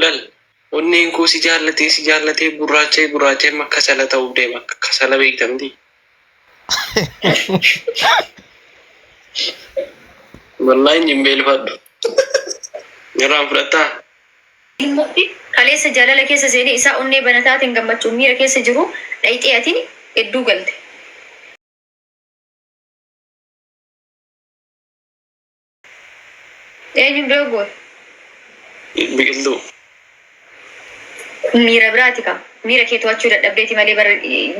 Olal onneen koo si jaallatee si jaallatee gurraacha'ee gurraacha'ee amma kasala ta'uuf deema. Akka kasala beekta miti. Wallahi hin jilbeelfadhu. Irraan fudhattaa? Ilmootti kaleessa jaalala keessa seenee isaa onnee banataatiin gammachuun miira keessa jiru dhayxee atin hedduu galte. Eenyuun block goote? Biqiltuu. Kun miira biraati kaa. Miira kee to'achuu dadhabdeeti malee bar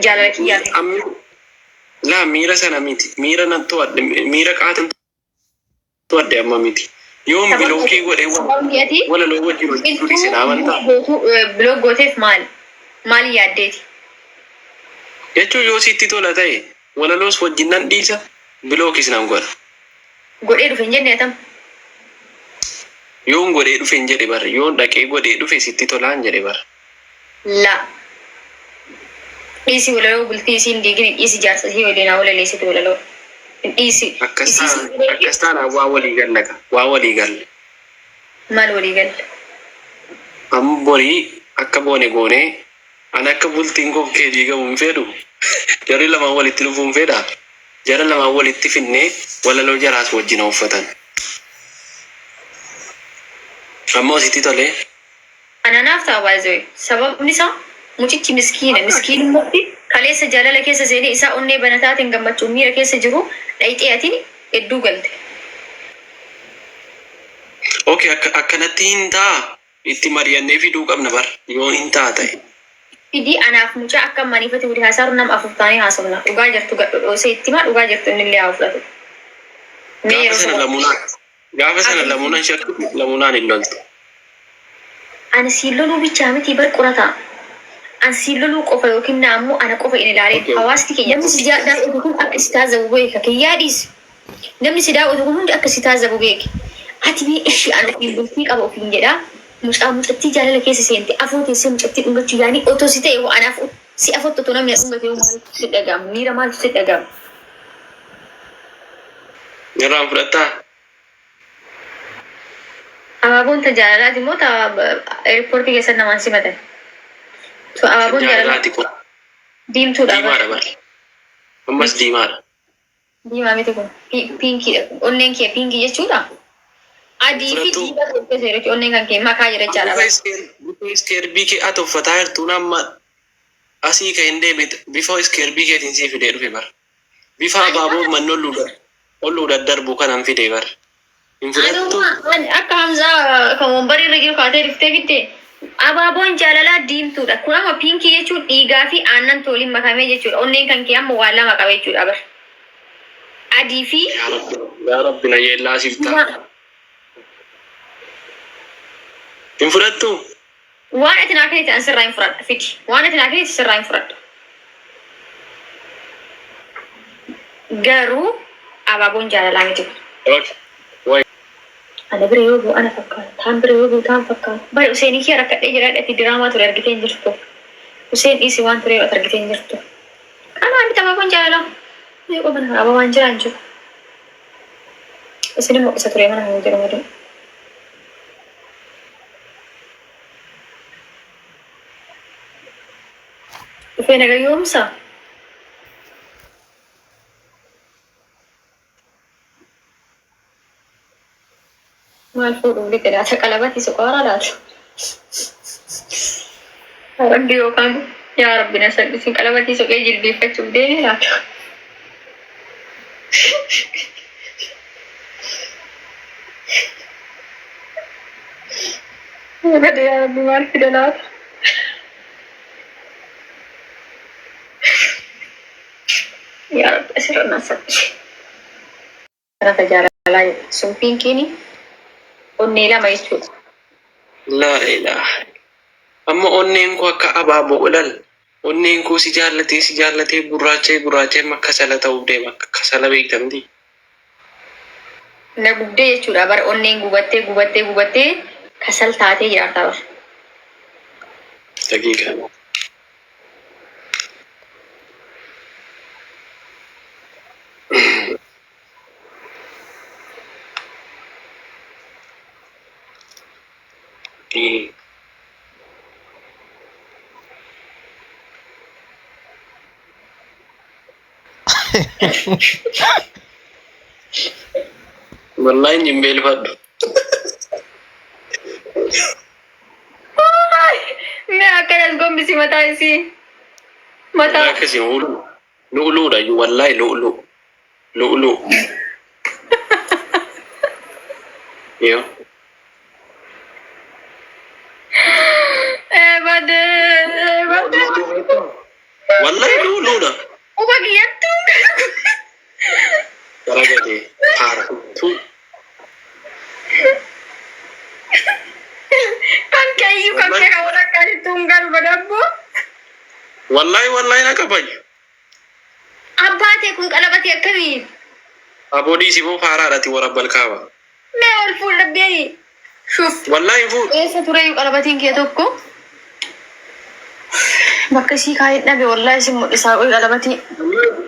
jaalala kiyyaa miti. Amma laa miira sana miti. Miira nan to'adhe miira qaatan to'adhe amma miti. Yoon Sababni bilookii godhe sababni ati walaloo wajjin hojjechuu dhiise biqiltuu na amantaa? gootu block gooteef maali? Maali yaaddeeti? Jechuun yoo sitti tola ta'e walaloos wajjin nan dhiisa bilookis nan godha. Godhee dhufe hin jenne atam? Yoon godhee dhufe hin jedhe bar yoon dhaqee godhee dhufe sitti tolaan jedhe bar. La. Dhiisi walaloo bultii isii hin diigini dhiisi jaarsa isii waliin haa walaleessitu walaloo. Hin dhiisi. Akkas Isii si taanaan godhee akkas taanaan waa walii galla ka waa walii galla. Maal walii galla? Amma borii akka boone goonee Ani akka bultiin koof kee diigamu hin fedhu. Jarri lamaan walitti dhufuu hin fedha. Jara lamaan walitti finnee walaloo jaraas wajjin haa uffatan. Ammoo sitti tolee? Ana naaf ta'a by the way. Sababni isaa mucichi miskiina. Miskiinummatti kaleessa jaalala keessa seenee isaa onnee banataatiin gammachuun miira keessa jiru dhayxee atin hedduu galte. Ok akka akkanatti hin ta'a Itti mari'annee fiduu qabna bar yoo hin ta'a ta'e. Fidi anaaf mucaa akka amma aniifati wali haasaaru nama 4 taanee haasofna dhugaa jirtu gad dhodhoosee itti himaa dhugaa jirtu innillee haa fudhatu mee Gaafa yeroo sana sana lamuu naan gaafa sana Ati lamuu nan shakkitu lamuu naan hin loltu. Ani siin loluu bichaa miti bar qorataa an siin loluu qofa yookiin na ammoo ana qofa in ilaalin Okay. hawaasti keenya namni si daawwatu kun akka si taazabu beeka kiyyaa dhiisi Namni si daawwatu kun hundi akka si taazzabu beeki. Ati mee ishi an ofiin bultii qaba ofiin jedhaa mucaa mucattii jaalala keessa seente afoo teessee mucattii dhungachuu yaanii otoo si ta'e hoo anaaf si afotti otoo namni na dhungate hoo maaltu si dhaga'ama miira maaltu si dhaga'ama. Irraan fudhattaa? Abaaboon ta jaalalaati moo ta airportii keessatti namaan simatan? Tu Kan abaaboon jaalalaa jaalalaati kun. diimtuudha bar. Diimaadha bar. Ammas Miti. diimaadha. Diimaa miti kun. Piinkiidha kun. Onneen kee piinkii jechuudha. Adii fi Fudhattuu. diimaa tokko seera jechuudha. Onneen kan kee makaa jira jechaadha Bifa bara. iskeer bifa iskeerbii kee ati uffataa jirtuun amma asii ka hin deeme bifa iskeerbii keetiin sii fidee dhufe bar. Bifa Ani abaaboo bara manni olluu daddarbu kanan fide bar. Hin fudhattuu? Anuma ani akka Hamzaa kan wombarii irra jiru kaatee dhuftee fidde. Abaaboon jaalalaa diimtuudha. Kun amma piinkii jechuun dhiigaa fi aannan waliin makamee jechuudha. Onneen kan kee amma waa lama qaba jechuudha bar. Adii fi Yaa Rabbi yaa Rabbi na yeellaasifta. diimaa. Hin fudhattuu? Waan ati naa kennite an sirraa hin fudhadha fidi. Waan ati naa kennite sirraa hin fudhadha. Garuu abaaboon jaalalaa miti kun. Ok. Way. Ana bira yoo bu'u ana fakkaata. Taan bira yoo bu'u taan fakkaata. Bari Useenii kiyya rakkadhee jira ati diraamaa ture argitee hin jirtu. Useen dhiisi waan ture ati argitee hin jirtu. Kanaa miti abaaboon jaalalaa. Mee qofa mana kana ababaan jira hin jiru. Isin mul'isa ture mana kana jiru malee. Dhufee naga yoomsa? Maal fuudhuuf lixe laata? Qalabati suqaara laata? Rabbi yookaan yaa Rabbi na salphisi qalabatii soqee jilbeeffachuuf deeme laata? Bade yaa Rabbi maal fida laata? Yaa Rabbi asirra na salphisi. Rata jaalalaa jedha. Sun piinkiini onnee lama jechuudha. Laa ilaaha. Amma onneen koo akka abaaboo lal. Onneen koo si jaallatee si jaallatee gurraacha'ee gurraacha'ee amma kasala ta'uuf deema. Akka kasala beekta miti. Na gubdee jechuudha bar onneen gubattee gubattee gubattee kasal taatee jiraarta bar. Daqiiqa. Wallahi hin jilbeeffadhu. Mee akkanas gombisi mataa isii. Mataa. Akkasii lu'uluudha wallahi lu'ulu. Lu'ulu. Yoo. Ee badee badee. Wallahi lu'uluudha. Quba kiyyattuu. Garagalee haara. Tu. Kan keeyyuu kan kee kan walakkaa jettuun galu badabboo. Wallahi wallahi na qabayu. Abbaa ta'e kun qalabatee akkamii? Aboodii siboo faaraadhaati warabbal kaaba. Mee ol fuuldhabdee Shuf. Wallahi hin fuudhu. Eessa tureyyuu qalabatiin kee tokko? Bakka isii kaa'ee dhabe wallahi isin mul'isaa qoy qalabatii.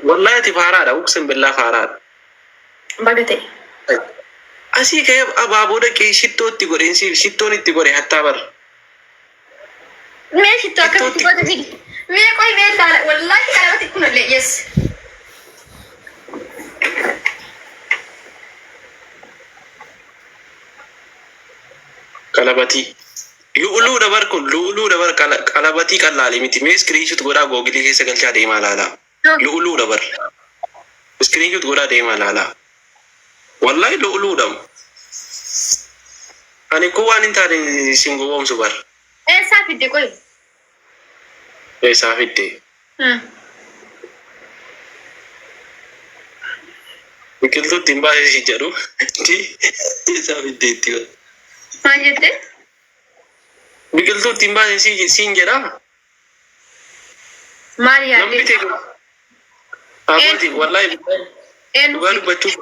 Wallahi ati faaraadha. Uqsin billaa faaraadha. Baga ta'e. Asii ka'ee abaaboo dhaqee shittoo itti godheen siif shittoon itti godhe hattaa bara. Mee shittoo akkamitti goota fidi? Mee qoy mee laala wallahi qalabatii kun illee yes. Qalabatii. Lu'uluudha bar kun lu'uluudha bar qalabatii qallaalee miti. Mee screenshot godhaa Google keessa galchaa deemaa laalaa. Lu'uluudha bar. Screenshot godhaa deemaa laalaa. Wallahi lu'uluudha. Ani kun waan hin taane isin gowwoomsu bar. Eessaa fidde qoy? Eessaa fidde? Biqiltuu ittiin baasee si jedhu. Eessaa fidde itti godhe? Maal jette? Biqiltuu ittiin baasee siin jedhaa? Maal Namni yaadde? bitee kun. Abbootii wallahi Eenyu dhugaa fide? dubbachuuf.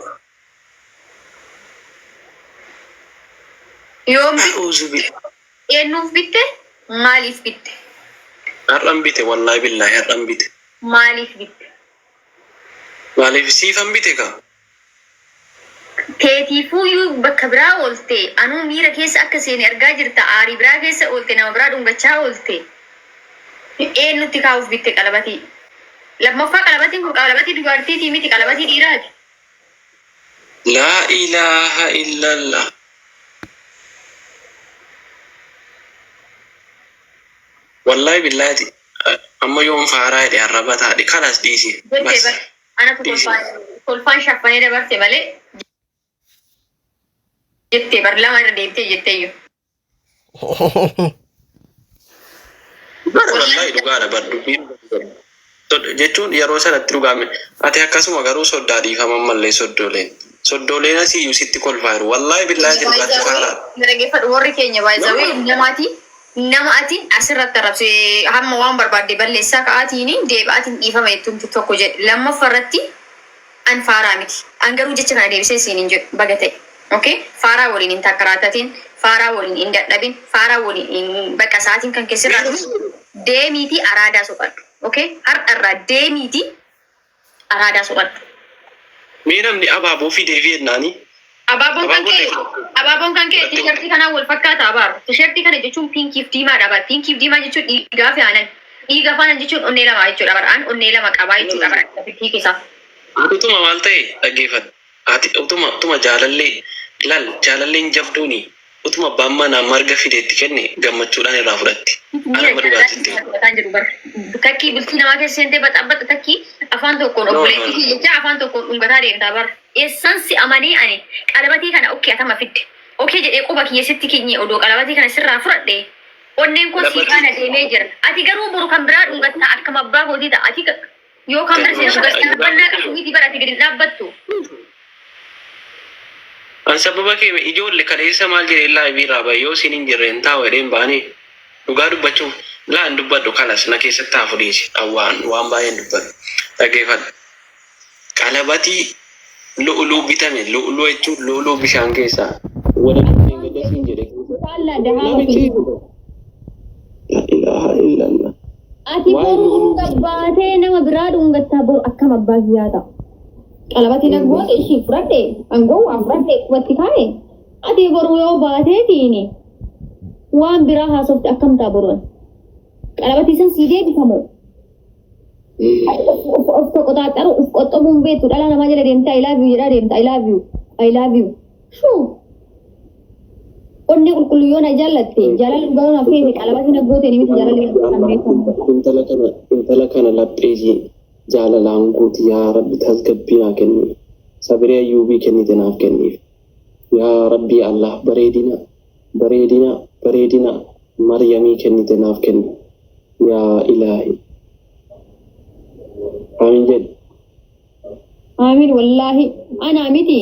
Yoom bitte? A'uuzu billah. Eenyuuf bitte? Maaliif bitte? Har'an bite wallahi billahi har'an bite. Maaliif bitte? Maaliif siifan bite ka? Teetiifuuyyuu bakka biraa oolte anuu miira keessa akka seene argaa jirta aarii biraa keessa oolte nama biraa dhungachaa oolte. Eenyutti kaa'uuf bitte qalabatii? Lammaffaa qalabatiin kun qalabatii dubartiitii miti qalabatii dhiiraati. Laa ilaaha illallah. Wallahi billahi amma yoon faaraa jedhe arraba taadhe kalas dhiisi. Jettee Bas. bar anatu Dhiisi. kolfaan shaffanee dabarte malee jettee bar lama irra deebitee jetteeyyu. Bara wallahi dhugaadha bar dubbiin jechuun yeroo sanatti dhugaame ati akkasuma garuu soddaa dhiifaman mallee soddooleen soddooleen asiyyuu sitti kolfaa jiru wallahi billahi ati dhugaatti faaraadha. Dhaggeeffadhu warri keenya baay'isawee namaati nama atiin asirratti arrabse hamma waan barbaadde balleessaa ka'aatiin deebi'aatiin dhiifama jettuun tokko jedhe lammaffaa irratti an faaraa miti an garuu jecha kana deebisee siin hin jedhu baga ta'e. Okay? Faaraa waliin hin takkaraatatin, faaraa waliin hin dadhabin, faaraa waliin hin bakka sa'aatiin kan keessirraa dhufu deemiitii araadaa soqadhu. Okay? Har'arraa deemiitii araadaa soqadhu. Mee namni abaaboo fidee fi jennaani Abaaboon kan Abaaboon kee abaaboon kan kee tisheertii kanaan wal fakkaata abaar. Tisheertii kana jechuun pinkiif diimaadha bar. Pinkiif diimaa jechuun dhiigaa fi aanan. Dhiigaa fi aanan jechuun onnee lama jechuudha bar. An onnee lama qabaa jechuudha bar. Fitii keessaa. Utuma maal ta'e dhaggeeffadhu. Ati utuma utuma jaalallee laal jaalalleen jabduuni utuma abbaan manaa marga fideetti kenne gammachuudhaan irraa fudhatti. Miira Anama dhugaatitti. jaalalaa jiru bar. Takkii bultii namaa keessa seentee baxaabbatta takkii afaan tokkoon No, no, obboleettii no. kee jecha afaan tokkoon dhungataa deemtaa bar. Eessan si amanee ani qalabatii kana okkee atama fidde. Okkee jedhee quba kiyya sitti kinye odoo qalabatii kana sirraa fudhadhe. Onneen kun sii faana deemee jira. Ati garuu boru kan biraa dhungattaa akkam abbaa kootii ta'a. Ati yoo kan bira seentu gadi dhaabbannaa qabdu miti bara ati gadi hin dhaabbattu. An sababa kee ijoollee kaleessa maal jedhee live irraa bahe yoo isin hin jirre hin taa'u jedheen baanee dhugaa dubbachuuf laa hin dubbadhu kalas na keessatti haa fudhiisi waan waan baay'ee hin dubbadhu dhaggeeffadhu. Qalabatii lu'uluu bitame lu'uluu jechuun lu'uluu bishaan keessaa walaloo keenya siin jedhe namichi la ilaaha illallah. Ati Waa'ee boruu lu'uluu gabbaatee nama biraa dhungattaa boru akkam abbaa kiyyaa ta'a. Qalabatiin angoota ishii fudhadhe angoo waa fudhadhe qubatti kaa'e. Ati boru yoo baateetiin waan biraa haasofte akkam ta'a boru. Qalabatii san sii deebifamu. Of qoxaaxaru, of qoxxobuun beektu, dhala namaa jala deemtee "I love you" jedhaa deemta. "I love you, I love you." Shuu. Onnee qulqulluu yoo na jaallatte, jaalala dhugaa yoo na feete, qalabati na goote ni miti jaalalli kan beekamu. Intala kana lapheesii jaalalaan guuti. Yaa Rabbi, tasgabbii naa kenni. Sabiree Ayyuubii kennite naaf kenniif. Yaa Rabbi Allah, bareedina bareedina bareedina Maryamii kennite naaf kenni. Yaa Ilaahi. Amiin jedhi. Amiin. Wallaahi anaa miti.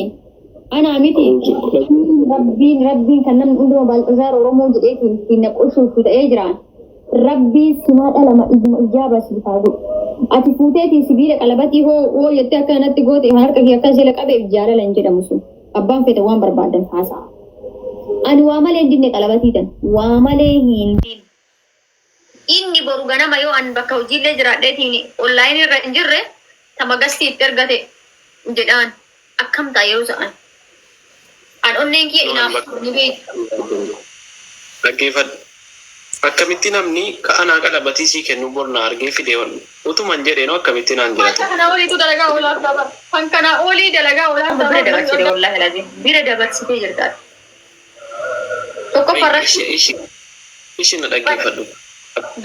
Anaa miti. Rabbiin kan namni hunduma Baalxazaar Oromoo jedheetiin ittiin na qoshuuf ta'ee jiraan. Rabbiin simaa dhalama ijuma ijaaba siif haa godhu. Ati fuuteetiin sibiila qalabatii hoo hoo jettee akka natti goote, harka kee akkan sila qabeef jaalala hin jedhamu sun. Abbaan fete waan barbaadan haasa'a. Ani waa malee hin dinne, qalabatii tan. Waa malee hin dinne. Inni boru ganama yoo an bakka hojiillee jiraadheetiin online irra hin jirre, tama gastii itti ergate jedhaan akkam ta'a yeroo sa'an. An onneen kiyya inaaf ni beektu. Dhaggeeffadhu. Akkamitti namni ka'anaa qalabatii sii kennu borna argee fide utuman jedheenoo akkamitti naan Wanta jedhate. kana oliitu dalagaa oolaaf qaba. Kan kana olii dalagaa oolaaf Bira qaba. dabarsite, wallaahi lazim. Bira dabarsitee jirta. Tokkoffaa irratti Ishi na dhaggeeffadhu.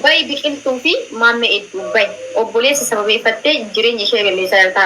Bayi, Biqiltuu fi Maammee hedduu bayi. Obboleessa sababeeffattee jireenya ishee balleessaa jirta.